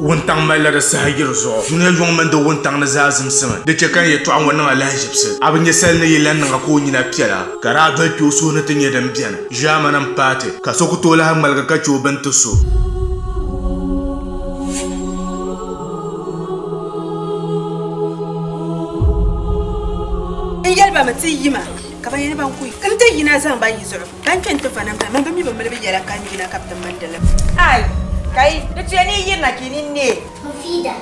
Wuntaŋ malila di saha yiri zuɣu. Dunia yuŋ mini di wuntaŋ ni zaa zimsimi. Di chɛ ka n yɛtɔɣa ŋɔ niŋ a lahiʒibisi. A bi nya sali ni yi lan niŋ a ka o nyina piɛla, ka daa doli kpe o suhu ni ti nya din beni. Ʒiɛmani m-paai ti, ka so ku tooi lahi ŋmaligi ka chɛ o bini ti so. N yɛli ba mi ti yi ma, ka ba yɛli ban ku yi. N ti yina zaŋ ba yi zuɣu. Ban kpe nti va namda mani bɛ mi bi mali bɛ yɛla ka n yina ka bɛ ti mindi li. Ai! Ka yi di tuya ni yi yirina ka yi nini neei. Mufida,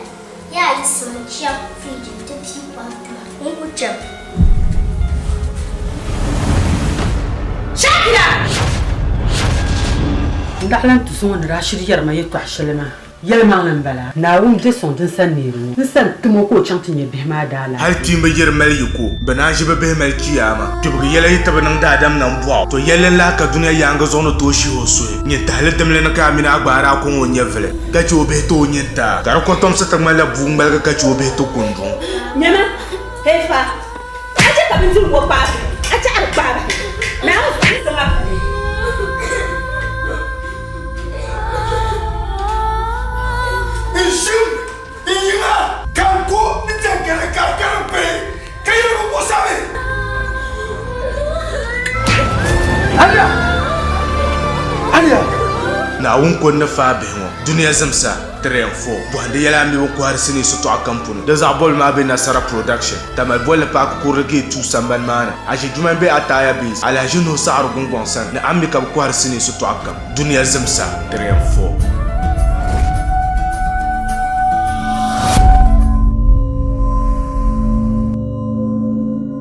Yaa yiɣisimi n-chaŋ firiji nti pii kom ti ma. N ku chaŋ. Shakira! N daɣila n tuso ŋɔ ni daa shiri yɛri ma yɛtɔɣ shɛli maa. Yɛlimaŋli m-bala, Naawuni be sɔŋ din sani neeri ŋɔ. N sani tim o ka o chaŋ ti nya bihi maa daalahichi. Hali kpiimba yi di mali yiko, bɛ naan ʒi bɛ bihi mali chiyaama. Kpibigi yɛla yi ti bi niŋ daadam nambɔɣu, to yɛlli n-lahi ka dunia yaaŋa zuɣu ni tooi shihi o suhi. Nyintahili dimli ni ka a mini a gbaari a kɔŋ o nyɛvili, ka chɛ o bihi ti o nyintaa, ka di kɔtomsi ti ŋmanila bua ŋmaligi ka chɛ o bihi ti kunduŋ. Nyama, hey fa, a chɛ ka bindirigu ŋɔ kpaai bahi, a chɛ a di kpaai bahi. Naawuni ni zaŋ a bahi. N ʒim n yiŋa ka n ko n jɛŋgɛli ka di karim kpee ka yɛli bi muɣisami. Aliya! Aliya! Naawuni ko n-ni faai bihi ŋɔ dunia zimsa 3 and 4 bɔhindi yɛla a mi bi kɔhiri sinii sitɔɣu kam puuni. Di zaɣ bɔbili maa be Nasara Production, Tamale bolli paaki kurili gate 2 sambani maa ni. A ʒi Jumani bee Ataaya Base, Alhaji Nuhu Saɣiri Gungɔŋ sani ni a mi ka bɛ kɔhiri sinii sitɔɣu kam. Dunia zimsa 3 and 4.